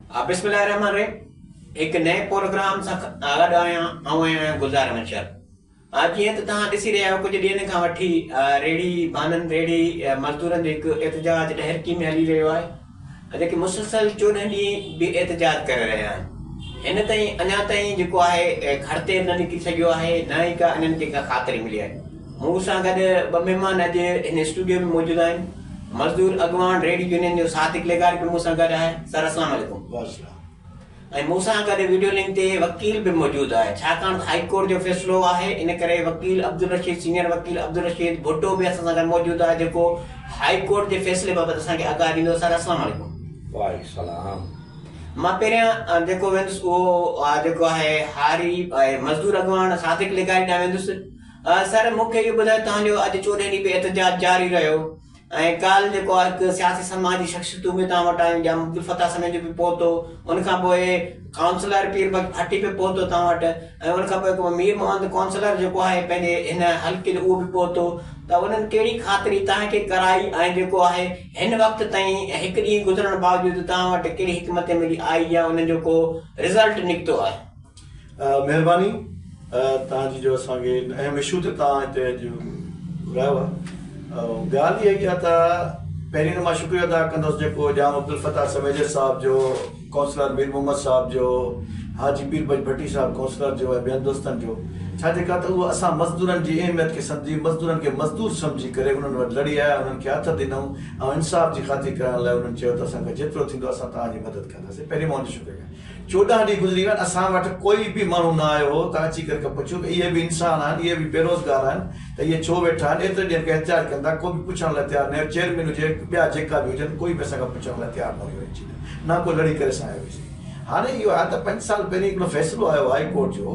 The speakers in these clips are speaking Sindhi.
بسم الله الرحمن الرحيم هڪ نئين پروگرام سان گڏ آهيان. آئون آهيان گلزار احمد شر. جيئن ته توهان ڏسي رهيا آهيو، ڪجهه ڏينهن کان وٺي ريڙهي بانن، ريڙهي مزدورن جو هڪ احتجاج ڏهرڪي ۾ هلي رهيو آهي، جيڪي مسلسل 14 ڏينهن به احتجاج ڪري رهيا آهن. هن تائين اڃا تائين جيڪو آهي کڙتي نه نڪري سگهيو آهي، نه ئي ڪا انهن کي ڪا خاطري ملي آهي. مون سان گڏ ٻه مهمان اڄ هن اسٽوڊيو ۾ موجود آهن. مزدور اڳواڻ ريڙهي يونين جو صادق لغاري به مون سان گڏ آهي. سر السلام عليڪم. وعليڪم. ۽ مون سان گڏ ويڊيو لنڪ تي وڪيل به موجود آهي، ڇاڪاڻ ته هائي ڪورٽ جو فيصلو آهي، ان ڪري وڪيل عبدالرشيد، سينيئر وڪيل عبدالرشيد ڀٽو به اسان سان گڏ موجود آهي، جيڪو هائي ڪورٽ جي فيصلي بابت اسان کي آگاهه ڏيندو. سر السلام عليڪم. وعليڪم السلام. مان پهريان جيڪو ويندس اهو جيڪو آهي هاري ۽ مزدور اڳواڻ صادق لغاري ڏانهن ويندس. سر مون کي اهو ٻڌايو، توهان جو اڄ 14 ڏينهن به احتجاج جاري رهيو ۽ ڪالهه جيڪو آهي هڪ سياسي سماجي شخصيتون به توهان وٽ آيون، ڄام عبدالفتاح سميجو به پهتو، ان کان پوء ڪائونسلر پير بخش ڀٽي به پهتو توهان وٽ ۽ ان کان پوء هڪ مير محمد ڪائونسلر جيڪو آهي پنهنجي هن حلقي جو اهو به پهتو، ته انهن ڪهڙي خاطري توهان کي ڪرائي ۽ جيڪو آهي هن وقت تائين هڪ ڏينهن گذرڻ باوجود توهان وٽ ڪهڙي حڪمت عملي آئي يا انهن جو ڪو رزلٽ نڪتو آهي؟ مهرباني توهان جي جو اسان کي هن اهم اشو تي توهان هتي اڄ گهرايو آهي. ڳالهه اها ئي آهي ته پهرين ته مان شڪريو ادا ڪندس جيڪو ڄام عبدالفتاح سميجي صاحب جو، ڪائونسلر مير محمد صاحب جو، حاجي پير بخش ڀٽي صاحب ڪائونسلر جو ۽ ٻين دوستن جو، ڇا جيڪا ته اهو اسان مزدورن جي اهميت کي سمجهي مزدورن کي مزدور سمجهي ڪري انهن وٽ لڙي آيا، انهن کي هٿ ڏنائون ۽ انصاف جي خاطري ڪرائڻ لاء انهن چيو ته اسان کان جيترو ٿيندو اسان توهان جي مدد ڪنداسين. پهرين مان ان جو شڪريو ڪيان. 14 ڏينهن گذري ويا آهن، اسان وٽ ڪوئي به ماڻهو نه آيو هو ته اچي ڪري ڪو پڇيو ته اهي به انسان آهن، اهي به بيروزگار آهن ته اهي ڇو ويٺا آهن، ايتري ڏينهن کان احتجاج ڪن ٿا، ڪو به پڇڻ لاء تيار نه هيو، چيئرمين هجي ٻيا جيڪا به هجن ڪوئي به اسان کان پڇڻ لاء تيار نه هيو اچي نه ڪو لڙي ڪري اسان آيو هيوسين. هاڻي اهو آهي ته پنج سال پهرين هڪڙو فيصلو آيو هائي ڪورٽ جو،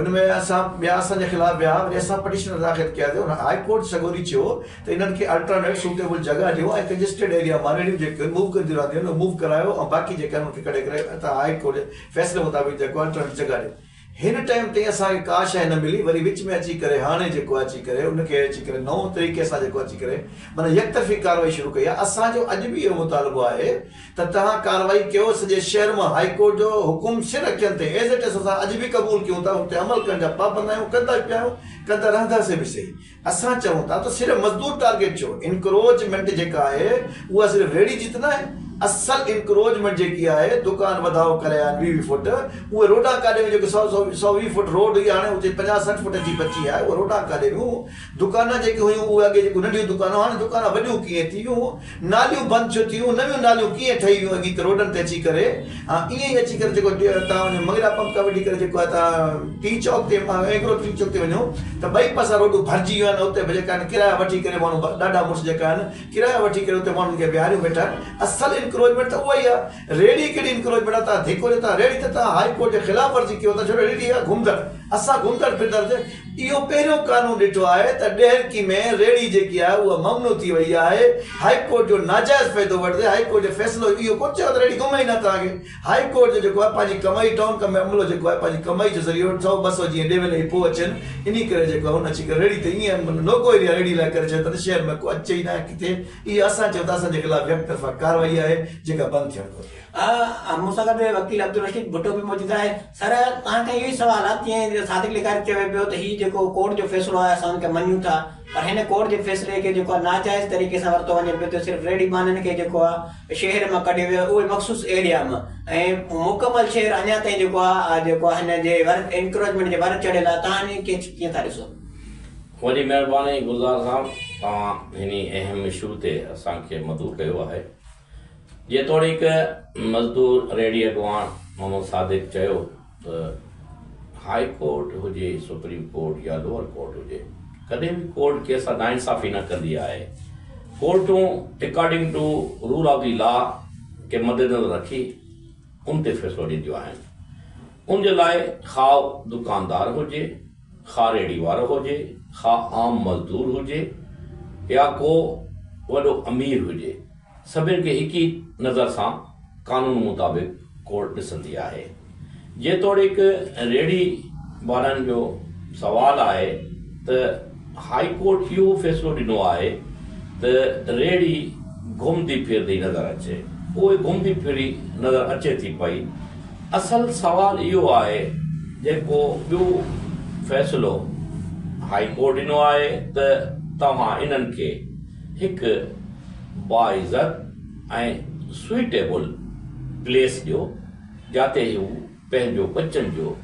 ان ۾ اسان ٻيا اسان جي خلاف ويا، وري اسان پٽيشن داخل ڪياسين، ان هائي ڪورٽ سڳوري چيو ته انهن کي الٽرنيٽ سوٽيبل جڳهه ڏيو ۽ ڪنجسٽيڊ ايريا مان ريڙهيون جيڪي موو ڪنديون رهنديون آهن اهي موو ڪرايو ۽ باقي جيڪي آهن انهن کي ڪڍي ڪري اتان هائي ڪورٽ جي فيصلي مطابق جيڪو الٽرنيٽ جڳهه ڏيو. هن ٽائيم تائين اسان کي ڪا شيء نه ملي، وري وچ ۾ اچي ڪري هاڻي جيڪو اچي ڪري ان کي اچي ڪري نئون طريقي سان جيڪو اچي ڪري معنيٰ يڪطرفي ڪارروائي شروع ڪئي آهي. اسان جو اڄ به اهو مطالبو آهي ته توهان ڪارروائي ڪيو سڄي شهر مان هائي ڪورٽ جو حڪم سر اکين تي ايز it is اسان اڄ به قبول ڪيون ٿا ان تي عمل ڪرڻ جا پابند آهيون، ڪندا به پيا آهيون، ڪندا رهنداسين به سهي. اسان چئون ٿا ته صرف مزدور ٽارگيٽ ڇو؟ انڪروچمينٽ جيڪا آهي اها صرف ريڙهي جي ته ناهي، اصل انڪروچمينٽ جيڪي آهي دڪان وڌاء ڪري آيا آهن 20 20 فوٽ، اهي روڊان ڪاڏي ويون جيڪي سو سو 120 فوٽ روڊ هئي هاڻي اتي 50 60 فوٽ اچي بچي آهي اهي روڊان ڪاڏي ويون، دڪانا جيڪي هيون اهي اڳي جيڪو ننڍيون دڪانون هاڻي دڪانا وڏيون ڪيئن ٿي ويون، ناليون بند ڇو ٿيون، نيون ناليون ڪيئن ٺهي ويون اڳي ته روڊن تي اچي ڪري ها ائين ئي اچي ڪري جيڪو تان وڃو منگلا پمپ کان وٺي ڪري جيڪو آهي تان ٽي چوڪ تي ايگرو ٽي چوڪ تي وڃو ته ٻئي پاسا روڊون ڀرجي ويون آهن اتي به جيڪا آهن ڪرايا وٺي ڪري ماڻهو ڏاڍا مڙس جيڪا آهن ڪرايا وٺي ڪري اتي ماڻهن کي ويهاريون ويٺا آهن اصل انڪروچمينٽ ته اها ئي آهي ريڙهي ڪهڙي انڪروچمينٽ آهي تان ڌڪو ڏيو تان ريڙهي ته تان هائي ڪورٽ جي خلاف ورزي ڪيو ٿا ڇو ته ريڙهي آهي گهمندڙ اسان گهمندڙ ڦرندڙ اهو پهريون قانون ڏٺو آهي ته ڏهرڪي ۾ ريڙهي جيڪي آهي اها ممنوع ٿي وئي آهي، هائي ڪورٽ جو ناجائز فائدو وٺندي هائي ڪورٽ جو فيصلو اهو ڪونه چيو ته ريڙهي گهمي ئي نه توهان کي هائي ڪورٽ جو جيڪو آهي پنهنجي ڪمائي ٽائون ڪم ۾ عملو جيڪو آهي پنهنجي ڪمائي جو ذريعو سئو ٻه سئو جيئن ڏي وڃ ۽ پوء اچن انهي ڪري جيڪو آهي هن اچي ڪري ريڙهي تي ائين نو گو ايريا ريڙهي لاء ڪري ڇڏيو اٿن شهر ۾ ڪو اچي ئي نه ڪٿي اهو اسان چئون ٿا اسان جي خلاف يڪطرفا ڪارروائي آهي جيڪا بند ٿيڻ گهرجي. مون سان گڏ وڪيل عبدالرشيد ڀٽو به موجود آهي. سر توهان کان اهو ئي سوال آهي جيئن صادق لغاري چوي پيو ته هي جيڪو ڪورٽ جو فيصلو آهي اسان ان کي مڃون ٿا پر هن ڪورٽ جي فيصلي کي جيڪو آهي ناجائز طريقي سان ورتو وڃي پيو ته صرف ريڙهي بانن کي جيڪو آهي شهر مان ڪڍيو ويو اهي مخصوص ايريا مان ۽ مڪمل شهر اڃا تائين جيڪو آهي جيڪو آهي هن جي ور انڪروچمينٽ جي ور چڙهيل آهي توهان ان کي ڪيئن ٿا ڏسو؟ وڏي مهرباني گلزار صاحب توهان هن اهم اشو تي اسان کي مدعو ڪيو آهي. جيتوڻيڪ مزدور ريڙهي اڳواڻ محمد صادق چيو ته هائي ڪورٽ هجي، سپريم ڪورٽ يا لوئر ڪورٽ هجي، ڪڏهن به ڪورٽ ڪنهن سان ناانصافي نه ڪندي آهي. ڪورٽون according to rule of the law کي مدنظر رکي ان تي فيصلو ڏينديون آهن. ان جي لاء خواهه دڪاندار هجي، خواهه ريڙهي وارو هجي، خواهه عام مزدور هجي يا ڪو وڏو امير هجي. سڀن کي هڪ ئي نظر سان قانون مطابق ڪورٽ ڏسندي آهي. جيتوڻيڪ ريڙهي وارن جو سوال آهي ته هائي ڪورٽ اهو فيصلو ڏنو آهي ته ريڙهي گهمندي ڦرندي نظر اچي. اهي گهمندي ڦري نظر اچي ٿي پئي. اصل سوال اهو آهي جيڪو ٻيو فيصلو هائي ڪورٽ ڏنو آهي ته توهان انهن کي هڪ باعزت ۽ سوئيٽيبل پليس ڏيو جاتي هو پنهنجو ٻچن جو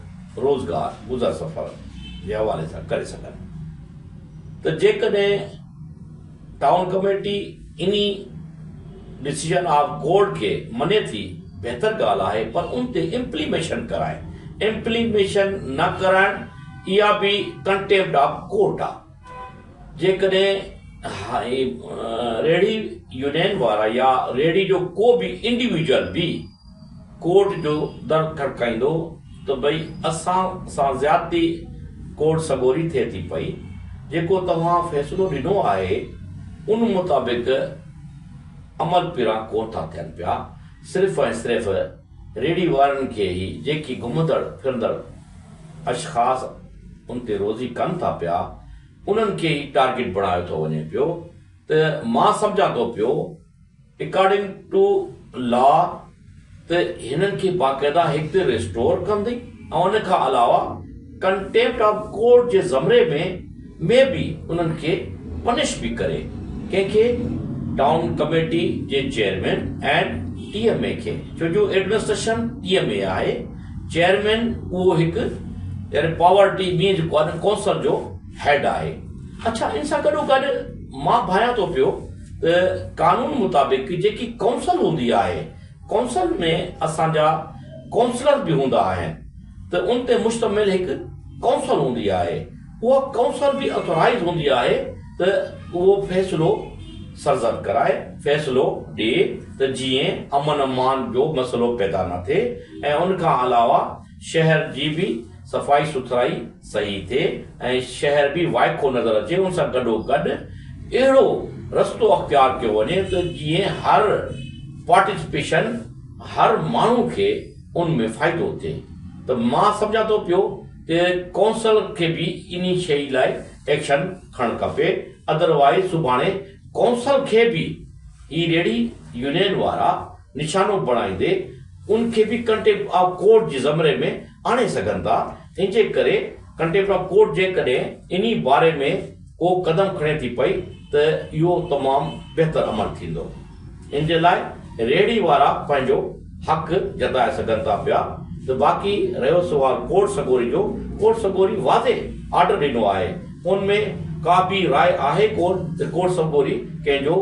روزگار گذر سفر جي حوالي سان ڪري سگهن ته جيڪڏهن ٽائون ڪميٽي انهي ڊسيزن آف ڪورٽ کي مڃي ٿي بهتر ڳالهه آهي پر ان تي امپليميشن ڪرائي امپليميشن نه ڪرائڻ اها به ڪنٽيمپٽ آف ڪورٽ آ جيڪڏهن ريڙهي يونين وارا يا ريڙهي جو ڪو به انڊيويجوئل به ڪورٽ جو در کڙڪائيندو ته ڀئي اسان سان زيادتي ڪورٽ سڳوري ٿئي ٿي پئي، جيڪو توهان فيصلو ڏنو آهي ان مطابق عمل پيرا ڪونه ٿا ٿين پيا، صرف ۽ صرف ريڙهي وارن کي ئي جيڪي گهمندڙ ڦرندڙ اشخاص ان تي روزي ڪن ٿا پيا انهن کي ئي ٽارگيٽ بڻايو ٿو وڃي پيو ته مان سمجهان ٿو پيو اڪارڊنگ ٽو لا ته هنن کي باقاعده هڪ ته ريسٽور ڪندي ۽ ان کان علاوه ڪنٽيمپٽ آف ڪورٽ جي زمري ۾ ۾ به انهن کي پنش به ڪري ڪنهن کي ٽائون ڪميٽي جي چيئرمين ۽ ٽي ايم اي کي ڇو جو ايڊمنسٽريشن ٽي ايم اي آهي چيئرمين اهو هڪ يعني پاور ٽي ٻي جيڪو آهي ڪونسل جو هيڊ آهي اڇا ان سان گڏو گڏ مان ڀانيان ٿو پيو ته قانون مطابق جيڪي ڪونسل هوندي آهي ڪونسل ۾ اسان جا ڪونسلر به هوندا آهن ته ان تي مشتمل هڪ ڪونسل هوندي آهي اها ڪونسل به اٿورائيز هوندي آهي ته اهو فيصلو سرزد ڪرائي فيصلو ڏي ته جيئن امن امان جو مسئلو پيدا نه ٿئي ۽ ان کان علاوه شهر جي به صفائي سٿرائي صحيح ٿئي ۽ شهر به وائکو نظر اچي ان سان گڏو گڏ اهڙو رستو اختيار ڪيو وڃي ته جيئن هر پارٽيسپيشن هر ماڻهو کي ان ۾ فائدو ٿئي ته مان سمجهان ٿو پيو ته ڪونسل کي به انهي شئي لاء ايڪشن کڻڻ کپي ادروائيز سڀاڻي ڪونسل کي به هي ريڙهي يونين وارا نشانو بڻائيندي ان کي به ڪنٽيمپٽ آف ڪورٽ جي زمري ۾ آڻي سگهن ٿا، ان جي ڪري ڪنٽيمپٽ آف ڪورٽ جيڪڏهن انهي باري ۾ ڪو قدم کڻي ٿي پئي ته اهو تمام بهتر عمل ٿيندو. ان جي لاء ريڙهي وارا پنهنجو حق جتائي سگهن ٿا پيا ته باقي رهيو سوال ڪورٽ سڳوري جو، ڪورٽ سڳوري واضح آرڊر ڏنو آهي ان ۾ ڪا به راء آهي ڪونه ته ڪورٽ سڳوري ڪنهن جو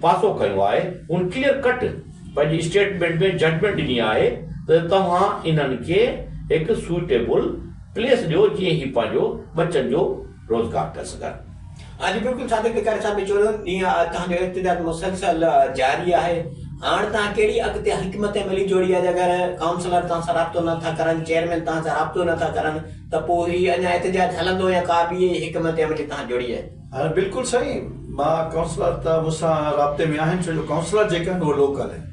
پاسو کنيو آهي، هن ڪليئر ڪٽ پنهنجي اسٽيٽمينٽ ۾ ججمينٽ ڏني آهي ته توهان انهن کي هڪ سوئٽيبل پليس ڏيو جيئن هي پنهنجو ٻچن جو روزگار ڪري سگهن. جي بلڪل صادق لغاري صاحب چوڏهن ڏينهن توهان جو احتجاج مسلسل جاري آهي هاڻ توهان ڪهڙي اڳتي حڪمت عملي جوڙي آهي اگر ڪائونسلر توهان سان رابطو نه ٿا ڪرن چيئرمين توهان سان رابطو نه ٿا ڪرن ته پوء هي اڃا احتجاج هلندو يا ڪا ٻي حڪمت عملي توهان جوڙي آهي. ها بلڪل سائين مان ڪائونسلر ته مون سان رابطي ۾ آهن ڇو جو ڪائونسلر جيڪي آهن اهي لوڪل آهن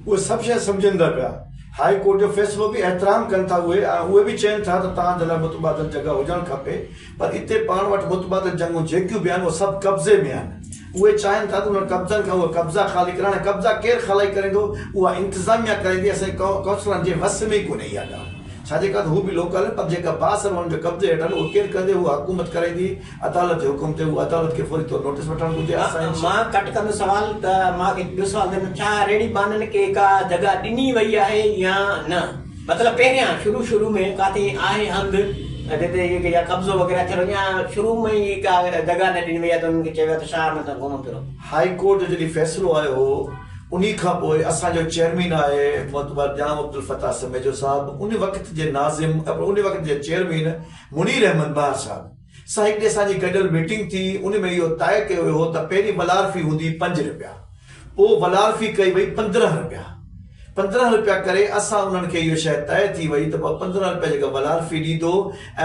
اهي سڀ شيء سمجهن ٿا پيا هائي ڪورٽ جو فيصلو به احترام ڪن ٿا اهي ۽ اهي به چين ٿا ته توهان جي لاء متبادل جڳهه هجڻ کپي پر اتي پاڻ وٽ متبادل جنگون جيڪيون به آهن اهي سڀ قبضي ۾ آهن اهي چاهين ٿا ته انهن قبضن کان اهي قبضا خالي ڪرائڻ ۽ قبضا ڪير خالي ڪرائيندو اها انتظاميا ڪرائيندي اسان جي ڪائونسلرن جي وس ۾ ئي ڪونهي اها ڳالهه ڇا جي ڪري ته هو به لوڪل آهن پر جيڪا بااثر انهن جي قبضي هيٺ آهن اهي ڪير ڪندي اها حڪومت ڪرائيندي عدالت جي حڪم تي اهو عدالت کي فوري طور نوٽيس وٺڻ گهرجي اسان ان مان ڪٽ ڪندس سوال ته مان هڪ ٻيو سوال ڪندس ڇا ريڙهي بانن کي ڪا جڳهه ڏني وئي آهي يا نه مطلب پهريان شروع شروع ۾ ڪاٿي آهي هنڌ جتي يا قبضو وغيره ٿيل هجي يا شروع ۾ ئي ڪا جڳهه نه ڏني وئي آهي ته انهن کي چيو ويو آهي ته شهر ۾ توهان گهمو ڦرو. هائي ڪورٽ جو جڏهن فيصلو آيو هو انهي کان پوء اسان جو چيئرمين آهي معتبر ڄام عبدالفتاح سميجو صاحب ان وقت جي ناظم ان وقت جي چيئرمين منير احمد مهر صاحب سان هڪ ڏينهن اسان جي گڏيل ميٽنگ ٿي، ان ۾ اهو طئي ڪيو ويو هو ته پهرين ولار في هوندي پنج رپيا، پوء ولار في ڪئي وئي 15 رپيا. 15 رپيا ڪري اسان انهن کي اهو شيء طئي ٿي وئي ته بابا 15 رپيا جيڪا ولار في ڏيندو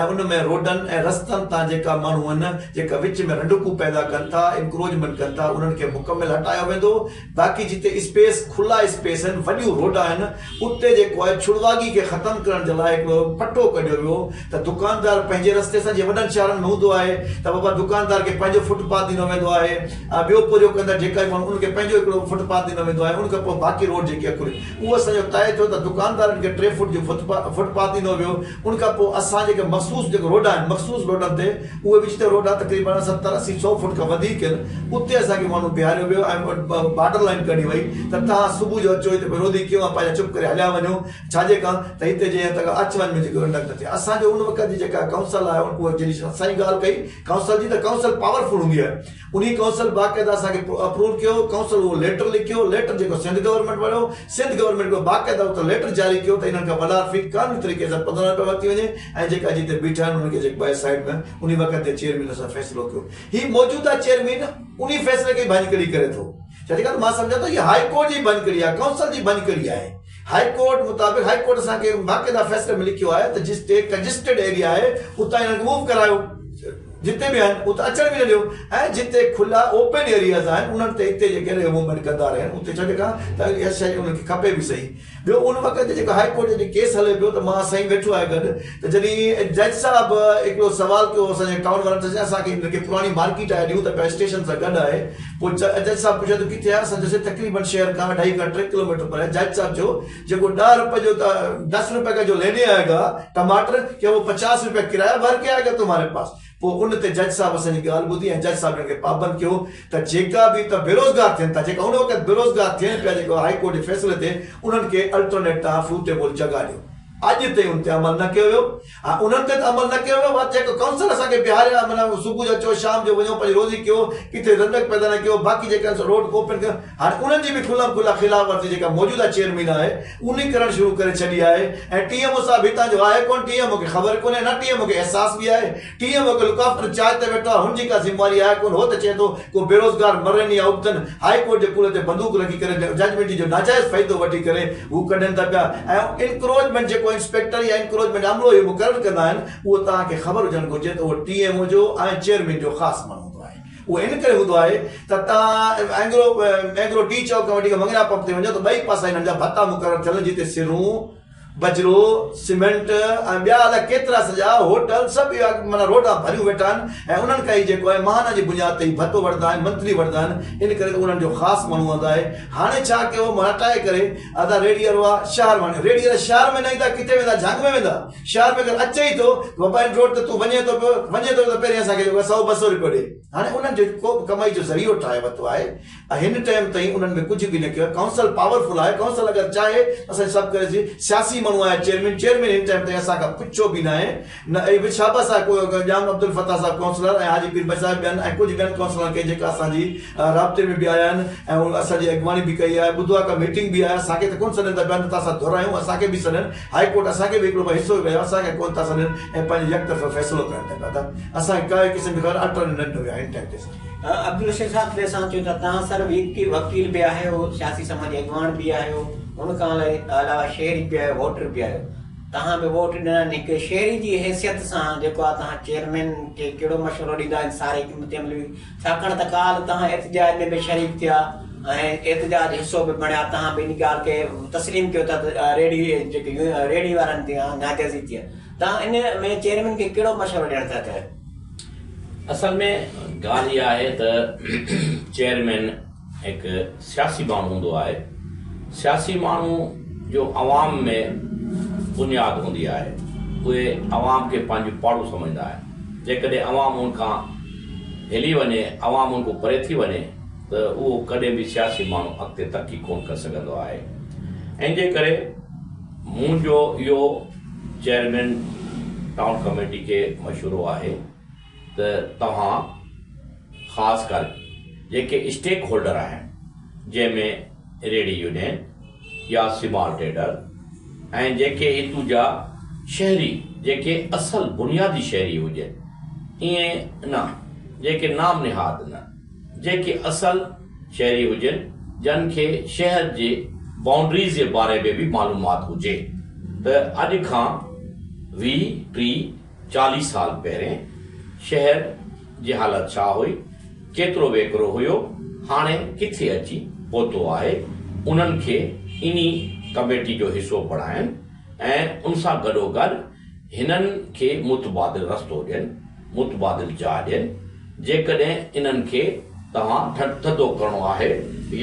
۽ ان ۾ روڊن ۽ رستن تان جيڪا ماڻهو آهن جيڪا وچ ۾ رنڊڪون پيدا ڪن ٿا انڪروچمينٽ ڪن ٿا انهن کي مڪمل هٽايو ويندو باقي جتي اسپيس کلا اسپيس آهن وڏيون روڊ آهن اتي جيڪو آهي ڇڙواڳي کي ختم ڪرڻ جي لاء هڪڙو پٽو ڪڍيو ويو ته دڪاندار پنهنجي رستي سان جيئن وڏن شهرن ۾ هوندو آهي ته بابا دڪاندار کي پنهنجو فٽ پاٿ ڏنو ويندو آهي ۽ ٻيو پورهيو ڪندڙ جيڪا به ماڻهو ان کي پنهنجو هڪڙو فٽ پاٿ ڏنو ويندو آهي ان کان پوء باقي روڊ جيڪي آهي کلي اهو اسان جو طئي ٿيو ته دڪاندارن کي ٽي فوٽ جو فٽ پاٿ ڏنو ويو ان کان پوء اسان جيڪي مخصوص جيڪي روڊ آهن مخصوص روڊن تي اهي وچ تي روڊ آهن تقريبن 70 80 سو فوٽ کان وڌيڪ آهن اتي اسان کي ماڻهو بيهاريو ويو ۽ بارڊر لائين ڪڍي وئي ته توهان صبح جو اچو هتي وروڌي ڪيو ۽ پنهنجا چپ ڪري هليا وڃو ڇاجي کان ته هتي جي ته اچ وڃ ۾ جيڪو رنڊڪ نه ٿئي اسان جو ان وقت جي جيڪا ڪائونسل آهي اها جڏهن اسان جي ڳالهه ڪئي ڪائونسل جي ته ڪائونسل پاورفل هوندي آهي انهي ڪائونسل باقاعده اسان کي اپروو ڪيو، ڪائونسل اهو ليٽر لکيو، ليٽر جيڪو سنڌ گورنمينٽ ويو، سنڌ گورنمينٽ به باقاعده اتان ليٽر جاري ڪيو ته انهن کان ولار في قانوني طريقي سان 15 رپيا ورتي وڃي ۽ جيڪا جتي بيٺا آهن انهن کي جيڪو آهي سائيڊ ۾ انهي وقت جي چيئرمين اسان فيصلو ڪيو. هي موجوده چيئرمين انهي فيصلي کي ڀڃڪڙي ڪري ٿو. ڇا جي ڪري ته مان سمجهان ٿو هي هاء ڪورٽ جي ڀڃڪڙي آهي، ڪائونسل جي ڀڃڪڙي آهي. هاء ڪورٽ مطابق هاء ڪورٽ اسان کي باقاعده فيصلي ۾ لکيو آهي ته جتي ڪنجسٽيڊ ايريا آهي اتان انهن کي موو ڪرايو. جتي به آهن اتي اچڻ به نه ڏيو ۽ جتي کلا اوپن ايرياز آهن انهن تي اتي جيڪي آهن موومينٽ ڪندا رهن اتي ڇا جيڪا ته اها شيء انهن کي کپي به سهي ٻيو ان وقت جيڪو هائي ڪورٽ جو ڪيس هلي پيو ته مان سائين ويٺو آهي گڏ ته جڏهن جج صاحب هڪڙو سوال ڪيو اسان جي ٽائون وارن چيس اسان کي هن کي پراڻي مارڪيٽ آهي ڏيون ته پيا اسٽيشن سان گڏ آهي پوء جج صاحب پڇيو ته ڪٿي آهي اسان چيس تقريبن شهر کان اڍائي کان 3 ڪلوميٽر پري جج صاحب چيو جيڪو 10 روپئي جو 10 روپئي کا جو ليني آئي گا ٽماٽر ڪيا وو 50 روپيا ڪرايا ڀر ڪي آئي گا تمهاري پاس پوء ان تي جج صاحب اسان جي ڳالهه ٻڌي ۽ جج صاحب انهن کي پابند ڪيو ته جيڪا به ته بيروزگار ٿين ٿا جيڪا ان وقت بيروزگار ٿين پيا جيڪو هائي ڪورٽ جي فيصلي تي انهن کي الٽرنيٽ تان سوٽيبل جڳهه ڏيو اڄ تائين ان تي عمل نه ڪيو ويو ها انهن تي ته عمل نه ڪيو ويو بس جيڪو ڪائونسل اسان کي بيهاريا معنيٰ صبح جو اچو شام جو وڃو پنهنجي روزي ڪيو ڪٿي رنڊڪ پيدا نه ڪيو باقي جيڪا آهن سو روڊ اوپن ڪيو هاڻي انهن جي به کلم کلا خلاف ورزي جيڪا موجوده چيئرمين آهي انهي ڪرڻ شروع ڪري ڇڏي آهي ۽ ٽي ايم او صاحب هتان جو آهي ڪونه ٽي ايم او کي خبر ڪونهي نه ٽي ايم او کي احساس به آهي ٽي ايم او کي لڪ آفٽر چارج تي ويٺو آهي هن جي ڪا ذميواري آهي ڪونه هو ته چئي ٿو ڪو بيروزگار مرن يا ابتن هائي ڪورٽ جي ڪلهي تي بندوق رکي ڪري ججمينٽ جو ناجائز فائدو وٺي ڪري هو ڪڍن ٿا پيا ۽ انڪروچمينٽ جيڪو انسپيڪٽر يا انڪروچمينٽ عملو اهي مقرر ڪندا آهن اهو توهان کي خبر هجڻ گهرجي ته اهو ٽي ايم او جو ۽ چيئرمين جو خاص ماڻهو هوندو آهي اهو ان ڪري هوندو آهي ته توهان اينگرو اينگرو ڊي چوڪ کان وٺي مڱريا پمپ تي وڃو ته ٻئي پاسا هنن جا ڀتا مقرر ٿيل جتي سرون بجرو، سيمينٽ ۽ ٻيا الائي ڪيترا سڄا هوٽل سڀ اها معنيٰ روڊان ڀريون ويٺا آهن ۽ انهن کان ئي جيڪو آهي ماهانه جي بنياد تي ئي ڀتو وٺندا آهن منٿلي وٺندا آهن ان ڪري ته انهن جو خاص ماڻهو هوندو آهي هاڻي ڇا ڪيو هٽائي ڪري ادا ريڙهي وارو آ شهر ۾ هاڻي ريڙهي وارا شهر ۾ نه ايندا ڪٿي ويندا جهنگ ۾ ويندا شهر ۾ اگر اچي ئي ٿو ته بابا ان روڊ تي تون وڃين ٿو پيو وڃين ٿو ته پهرين اسان کي جيڪو آهي سئو ٻه سئو روپيو ڏي هاڻي انهن جو ڪو به ڪمائي جو ذريعو ٺاهي ورتو آهي هن ٽائيم تائين انهن ۾ ڪجهه به نه ڪيو آهي ڪائونسل پاور فل آهي ڪائونسل اگر چاهي ته اسان سڀ ڪري سگهي سياسي ماڻهو آهي چيئرمين چيئرمين هن ٽائيم تائين اسان کان پڇيو به ناهي نه اي به شابس آهي ڪو ڄام عبدالفتاح صاحب ڪائونسلر ۽ حاجي پير بخش صاحب ٻين ۽ ڪجهه ٻين ڪائونسلرن کي جيڪا اسان جي رابطي ۾ به آيا آهن ۽ انهن اسان جي اڳواڻي به ڪئي آهي ٻڌو آهي ڪا ميٽنگ به آهي اسان کي ته ڪونه سڏن ٿا پيا نه ته اسان ڌر آهيون اسان کي به سڏن هائي ڪورٽ اسان کي به هڪڙو حصو ڪيو اسان کي ڪونه ٿا سڏن ۽ پنهنجو يڪ طرفه فيصلو ڪرن ٿا پيا ته اسان کي ڪائي قسم جي خبر اٽرني نه ڏنو ويو آهي هن ٽائيم تي اسان کي. عبدالرشيد صاحب جڏهن اسان چيو ته توهان سر وڪيل به آهيو، سياسي سماجي اڳواڻ به آهيو، ان کان علاوه شهري به آهيو، ووٽر به آهيو. توهان به ووٽ ڏنا آهن، هڪ شهري جي حيثيت سان جيڪو آهي توهان چيئرمين کي ڪهڙو مشورو ڏيندا ان ساري حڪمت عملي ڇاڪاڻ ته ڪالهه توهان احتجاج ۾ به شريڪ ٿيا ۽ احتجاج حصو به بڻيا توهان به ان ڳالهه کي تسليم ڪيو ٿا ته ريڙهي جيڪي ريڙهي وارن تي ناجائزي ٿي آهي توهان ان ۾ چيئرمين کي ڪهڙو مشورو ڏيڻ ٿا چاهيو؟ اصل ۾ ڳالهه اها آهي ته چيئرمين هڪ سياسي ماڻهو هوندو آهي، سياسي ماڻهو جو عوام ۾ بنياد هوندي آهي، اهي عوام کي پنهنجو پاڙو سمجهندا آهن، جيڪڏهن عوام ان کان هلي وڃي، عوام ان کان پري ٿي وڃي ته اهو ڪڏهن به سياسي ماڻهو اڳتي ترقي ڪونه ڪري سگهندو آهي، ان جي ڪري منهنجو اهو چيئرمين ٽائون ڪميٽي کي مشورو آهي ته توهان خاص ڪر جيڪي اسٽيڪ هولڊر آهن جنهن ۾ ريڙهي يونين يا سمال ٽريڊر ۽ جيڪي هتو جا شهري جيڪي اصل بنيادي شهري هجن ائين نه جيڪي نام نهاد نه جيڪي اصل شهري هجن جن کي شهر جي بائونڊريز جي باري ۾ به معلومات هجي ته اڄ کان 20، 30، 40 سال پهرين شهر جي حالت ڇا هئي، ڪيترو ويڪرو هيو، هاڻي ڪٿي اچي پهتو آهي، انهن کي انهي ڪميٽي جو حصو بڻائن ۽ ان سان گڏوگڏ هنن کي متبادل رستو ڏين، متبادل جاء ڏين، جيڪڏهن انهن کي توهان ٿڌو ڪرڻو آهي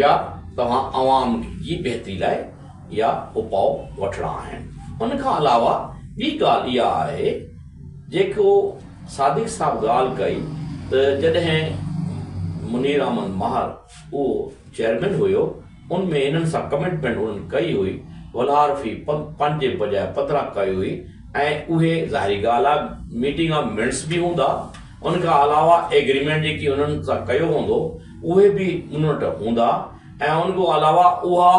يا توهان عوام جي بهتري لاء يا اپاء وٺڻا آهن. ان کان علاوه ٻي ڳالهه اها آهي جيڪو صادق صاحب ڳالهه ڪئي ته جڏهن منير احمد ماهر اهو چيئرمين هيو ان ۾ انهن سان ڪمٽمينٽ انهن ڪئي هئي ولهار في پنج جي بجاء 15 ڪئي هئي ۽ اهي ظاهري ڳالهه آهي ميٽنگ آف منٽس به هوندا ان کان علاوه ايگريمينٽ جيڪي انهن سان ڪيو هوندو اهي به انهن وٽ هوندا ۽ ان کان علاوه اها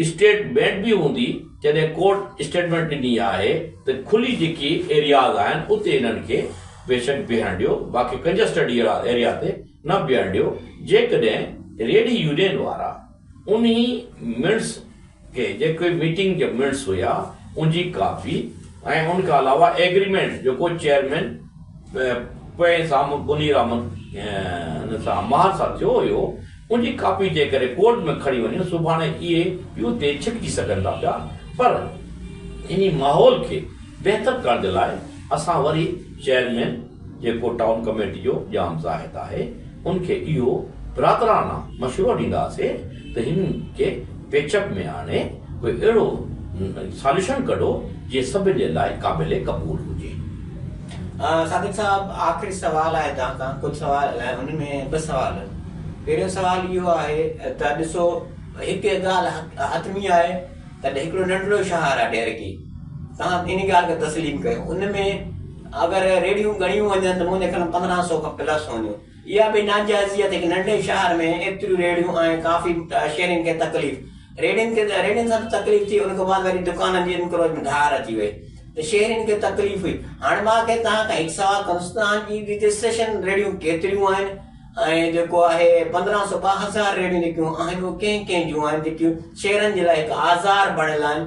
اسٽيٽمينٽ به هوندي جڏهن ڪورٽ اسٽيٽمينٽ ڏني آهي ته کلي جيڪي ايرياز آهن اتي انهن کي بيشڪ بيهڻ ڏيو باقي ڪنجسٽڊ ايريا تي نه بيهڻ ڏيو جيڪڏهن ريڊي يونين وارا انهي منٽس کي جيڪي ميٽنگ جا منٽس هيا ان جي ڪاپي ۽ ان کان علاوه ايگريمينٽ جيڪو چيئرمين پوئين سان منير احمد ان سان ماهر سان ٿيو هيو ان جي ڪاپي جيڪڏهن ڪورٽ ۾ کڻي وڃن سڀاڻي اهي به اتي ڇڪجي سگهن ٿا پيا پر انهي ماحول کي بهتر ڪرڻ جي لاء اسان وري چيئرمين جيڪو ٽائون ڪميٽي جو ڄام زاهد آهي ان کي اهو برادرانه مشورو ڏينداسين ته هن کي پيچ اپ ۾ آڻي ڪوئي اهڙو ساليوشن ڪڍو جيئن سڀن جي لاء قابل قبول هجي. صادق صاحب آخري سوال آهي توهان کان ڪجهه سوال ان ۾ ٻه سوال پهريون سوال اهو آهي ته ڏسو هڪ ڳالهه حتمي آهي ته هڪڙو ننڍڙو شهر آهي ڏهرڪي توهان ان ڳالهه کي تسليم ڪيو ان ۾ اگر ريڙهيون ڳڻيون وڃن ته منهنجي خيال ۾ 15 سو کان پلس هونديون. اها به ناجائزي آهي ته هڪ ننڍي شهر ۾ ايتريون ريڙهيون ۽ ڪافي شهرين کي تڪليف. ريڙهين کي ريڙهين سان ته تڪليف ٿي ان کان بعد وري دڪانن جي انڪروچمينٽ ڌار اچي وئي ته شهرين کي تڪليف هئي. هاڻي مان کي توهان کان هڪ سوال ڪندس توهان جي رجسٽريشن ريڙهيون ڪيتريون آهن ۽ جيڪو آهي 15 سو 2000 ريڙهيون جيڪيون آهن اهي ڪنهن ڪنهن جون آهن جيڪيون شهرن جي لاء هڪ آزار بڻيل آهن.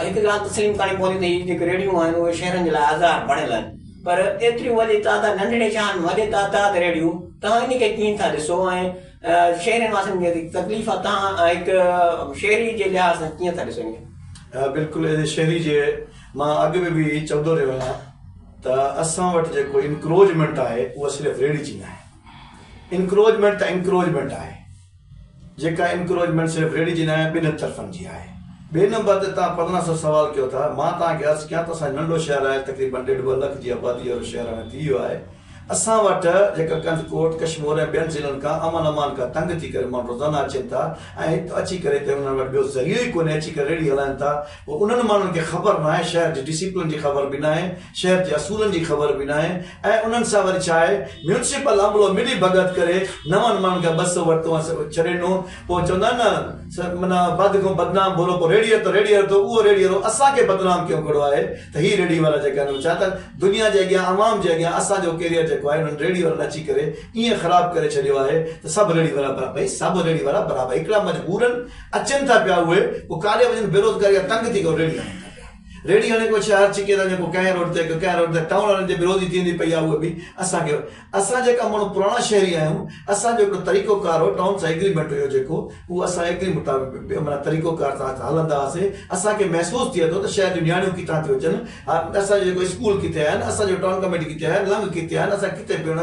هڪ ڳالهه تسليم ڪرڻي پوندي ته هي جيڪي ريڙهيون آهن اهي شهرن جي لاء آزار بڻيل آهن پر ايتريون وڏي تعداد ننڍڙي شهرن ۾ وڏي تعداد ريڙهيون توهان ان کي ڪيئن ٿا ڏسو ۽ شهرين واسين کي تڪليف آهي توهان هڪ شهري جي لحاظ سان ڪيئن ٿا ڏسو ان کي؟ بلڪل ايز اي شهري جي مان اڳ ۾ به چوندو رهيو آهيان ته اسان وٽ جيڪو انڪروچمينٽ آهي اها صرف ريڙهي جي ناهي انڪروچمينٽ ته انڪروچمينٽ آهي. جيڪا انڪروچمينٽ صرف ريڙهي جي ناهي ٻنهن طرفن جي آهي. ٻئي نمبر تي توهان 15 سو سوال ڪيو ٿا، مان توهان کي عرض ڪيان ته اسان جو ننڍو شهر آهي تقريبن ڏيڍ ٻه لک جي آبادي وارو شهر هاڻي ٿي ويو آهي. اسان وٽ جيڪا ڪنڌڪوٽ، ڪشمور ۽ ٻين ضلعن کان امن امان کان تنگ ٿي ڪري ماڻهو روزانه اچن ٿا ۽ هت اچي ڪري هتي انهن وٽ ٻيو ذريعو ئي ڪونهي اچي ڪري ريڙهي هلائن ٿا پوء انهن ماڻهن کي خبر ناهي شهر جي ڊسيپلن جي خبر به ناهي شهر جي اصولن جي خبر به ناهي ۽ انهن سان وري ڇا آهي ميونسپل عملو ملي ڀڳت ڪري نون ماڻهن کان 200 ورتو ۽ ڇڏي ڏنو پوء چوندا آهن نه معنيٰ بد کان بدنام ڀورو پوء ريڙهي ته ريڙهي ٿو اهو ريڙهي وارو اسان کي بدنام ڪيو کڙو آهي ته هي ريڙهي وارا جيڪا آهن ڇا ته دنيا جي اڳيان عوام جي اڳيان اسان جو ڪيريئر جيڪو آهي انهن ريڙهي وارن اچي ڪري ائين خراب ڪري ڇڏيو آهي ته سڀ ريڙهي وارا برابر ڀئي سڀ ريڙهي وارا برابر هڪڙا مجبورن اچن ٿا پيا اهي پوء ڪاڏي وڃن بيروزگاري کان تنگ ٿي ڪري ريڙهي هڻن ٿا پيا. ريڙهي هڻي ڪو شهر ڇڪي ٿا وڃن ڪو ڪنهن روڊ تي ڪو ڪنهن روڊ تي ٽائون وارن جي به روزي ٿيندي پئي آهي اهي به اسان کي اسان جيڪا ماڻهو پراڻا شهري آهيون اسان جو هڪڙو طريقو ڪار هو ٽائون سان ايگريمينٽ هيو جيڪو اهو اسان ايگري مطابق معنيٰ طريقو ڪار سان هلندا هئاسين اسان کي محسوس ٿئي ٿو ته شهر جون نياڻيون ڪٿان ٿيون اچن اسان جو جيڪو اسڪول ڪٿي آهن اسان جو ٽائون ڪميٽي ڪٿي آهي لنگ ڪٿي آهن اسان ڪٿي پيڻ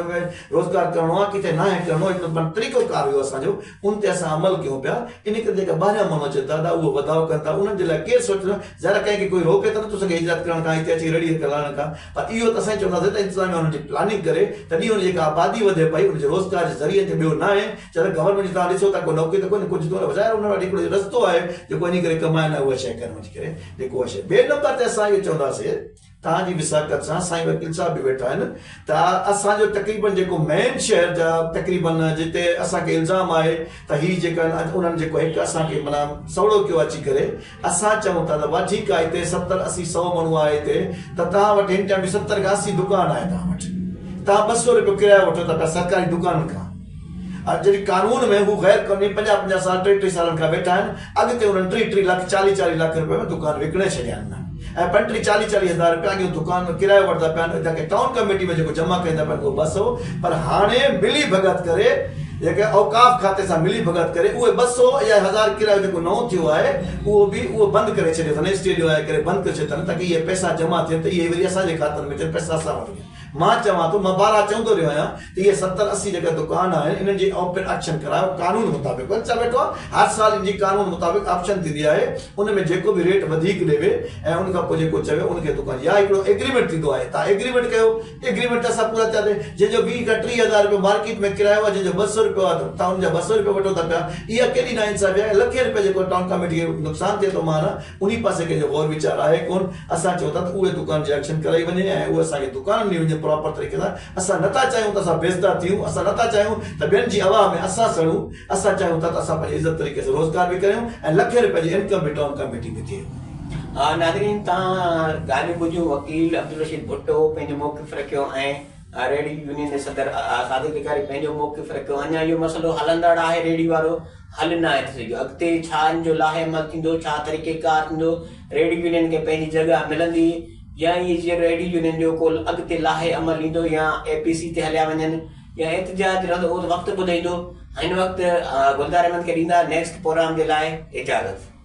روزگار ڪرڻو آهي ڪٿي ناهي ڪرڻو هڪڙو معنيٰ طريقو ڪار هيو اسان جو ان تي اسان عمل ڪيون پيا، ان ڪري جيڪا ٻاهريان ماڻهو اچن ٿا ته اهو وڌاء ڪن ٿا، انهن جي لاء ڪير سوچيندو، ظاهر آهي ڪنهن کي ڪوئي روڪي ته نٿو سگهي هجرت ڪرڻ کان، هتي اچي ريڙهي هلائڻ کان، پر اهو ته اسان ئي چونداسين ته انتظاميا انهن جي پلاننگ ڪري تڏهن ان جي جيڪا آبادي وڌي پئي ان جي روزگار جي ذريعن تي ٻيو ناهي، ڇا ته گورنمينٽ جي توهان ڏسو ٿا ڪو نوڪري ته ڪونهي ڪجهه ڪونهي ظاهر انهن وٽ هڪڙو رستو آهي جيڪو وڃي ڪري ڪمائن ۽ اها شيء ڪن وڃي ڪري جيڪو اها شيء ٻئي نمبر تي اسان اهو چونداسين. توهان جي وثاقت سان سائين وڪيل صاحب به ويٺا آهن ته اسان جو تقريبن جيڪو مين شهر جا تقريبن جتي اسان کي الزام آهي ته هي جيڪا آهن انهن جيڪو هڪ اسان کي معنيٰ سوڙهو ڪيو اچي ڪري اسان چئون ٿا ته وا ٺيڪ آهي هتي 70 80 سو ماڻهو آهي هتي ته توهان وٽ هن ٽائيم به 70 کان 80 دڪان آهي توهان وٽ توهان 200 روپيو ڪرايو وٺو ٿا پيا سرڪاري دڪانن کان. جڏهن قانون ۾ هو غير قانوني 50 50 سال 30 30 سالن کان ويٺا آهن اڳتي انهن 30 30 لک 40 40 لک روپيه ۾ دڪان وڪڻي ڇڏيا آهن ۽ 35 40 40 هزار روپيا اڳيون دڪان ۾ ڪرايو وٺندا پيا آهن جيڪي ٽائون ڪميٽي ۾ جيڪو جمع ڪريندا پيا آهن اهو 200 پر هاڻي ملي ڀڳت ڪري جيڪي اوقاف کاتي سان ملي ڀڳت ڪري اهي 200 يا 1000 ڪرايو جيڪو نئون ٿيو آهي اهو به اهو بند ڪري ڇڏيو اٿن اسٽيڊيو آهي ڪري بند ڪري ڇڏيو اٿن تاڪي اهي پئسا جمع ٿين ته اهي وري اسان جي کاتن ۾ اچن پئسا اسان وٽ وڃن مان چوان ٿو مان بارها چوندو رهيو آهيان ته اهي 70 80 جيڪا دڪان آهن انهن جي اوپن آڪشن ڪرايو قانون مطابق اچا ويٺو آهي هر سال ان جي قانون مطابق آڪشن ٿيندي آهي ان ۾ جيڪو به ريٽ وڌيڪ ڏيوي ۽ ان کان پوء جيڪو چوي ان کي دڪان يا هڪڙو ايگريمينٽ ٿيندو آهي تان ايگريمينٽ ڪيو ايگريمينٽ تي اسان پورا ٿيا ته جنهن جو 20 کان 30 هزار رپيو مارڪيٽ ۾ ڪرايو آهي جنهن جو 200 رپيو آهي ته تان ان جا 200 رپيا وٺو ٿا پيا اها ڪيڏي ناانصافي آهي لکين رپيا جيڪو ٽائون ڪاميٽي کي نقصان ٿئي ٿو معنيٰ انهي پاسي ڪنهن جو غور ويچار آهي ڪون اسان چئون ٿا ته اهي دڪان جي آڪشن ڪرائي وڃي ۽ اهي اسان کي دڪان ڏني وڃي پراپر طريقي سان اسان نٿا چاهيون ته اسان بيزتا ٿيون اسان نٿا چاهيون ته ٻين جي عوام ۾ اسان سڙون اسان چاهيون ٿا ته اسان پنهنجي عزت طريقي سان روزگار به ڪريون ۽ لکين رپين جي انڪم به ٽائون ڪاميٽي ۾ ٿئي. ناظرين توهان ڳالهيون ٻڌيون وڪيل عبدالرشيد ڀٽو پنهنجو موقف رکيو ۽ ريڙهي يونين جي صدر صادق لغاري پنهنجو موقف رکيو اڃا اهو مسئلو هلندڙ آهي ريڙهي وارو حل ناهي ٿي سگهيو اڳتي ڇا ان جو لاهه عمل ٿيندو ڇا طريقي ڪار ٿيندو ريڙهي يونين کي پنهنجي جڳهه ملندي يا ائين جيئن ريڙهي يونين جو ڪو اڳتي لاهه عمل ايندو يا اي پي سي تي هليا وڃن يا احتجاج رهندو اهو ته وقت ٻڌائيندو. هن وقت گلزار احمد کي ڏيندا نيڪسٽ پروگرام جي لاء اجازت.